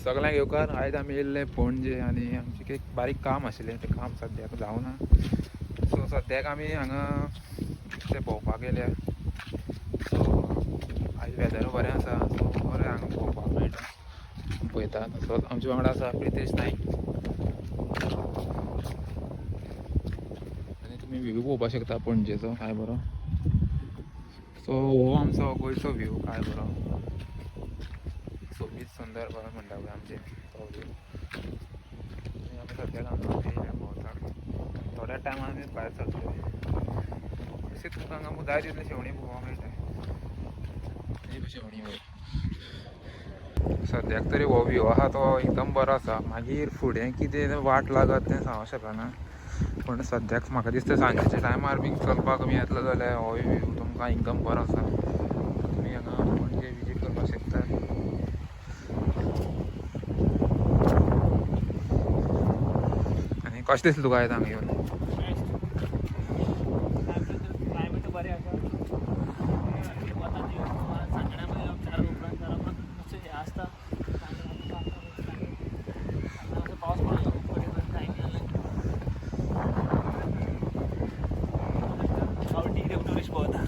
सगळ्यांक येवकार. आयज आमी येयल्ले पणजे आनी आमचें एक बारीक काम आशिल्लें, तें काम सद्याक जावना. सो सद्याक आमी हांगा ते भोंवपाक गेल्या. सो आयज वेदर बरें आसा, सो बरें हांगा भोंवपाक मेळटा पळयता. तसोच आमच्या वांगडा आसा प्रितेश नायक आनी तुमी व्यू पळोवपाक शकता पणजेचो काय बरो. सो हो आमचो गोंयचो व्यू काय बरो, सोबीत सुंदर बरो म्हणटा पळय आमचें तो व्यू. आनी आमी सद्याक हांगा येयल्या भोंवताक, थोड्या टायमान आमी भायर सरतले. तशें तुमकां हांगा जाय तितलें शेवणीं पळोवपाक मेळटा. ही शेवणीं वयर. सद्याक तरी हो व्यू आसा तो एकदम बरो आसा. मागीर फुडें कितें वाट लागत तें सांगूंक शकना, पूण सद्याक म्हाका दिसता सांजेच्या टायमार बीन चलपाक कमी येतलो जाल्यार हो व्यू तुमकां एकदम बरो आसा. तुमी हांगा पणजे विजीट करपाक शकता. आनी कशें दिसलें तुका आयज हांगा येवन? क्लायमेट बरें आसा. वतान सांजण्या 4 उपरांत 4 उपरांत मातशें हें आसता. मातसो पावस पडलो टायम जालें. गांवठी कितें टुरिस्ट भोंवता.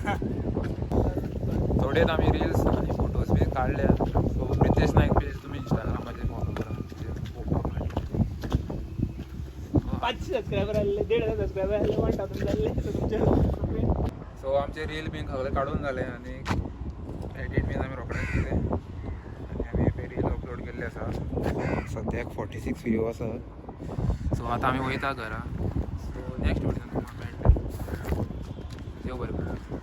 थोडेच आमी रिल्स आनी फोटोज बीन काडल्या. सो प्रितेश नायक पेज तुमी इंस्टाग्रामाचेर फॉलो करा, पळोवपाक मेळटा. 500 सबस्क्रायबर आसले, 1500 सबस्क्रायबर आसले, 1000 जाल्ले. सो तुमचे सो आमचे रील बीन सगळे काडून जाले आनी एडिट बीन आमी रोखडेच केले आनी आमी रील अपलोड केल्ले आसा. सद्याक 46 व्यू आसा. सो आतां आमी वयता घरा. सो नेक्स्ट व्हिडियोन तुमकां मेळटले. देव बरें करूं.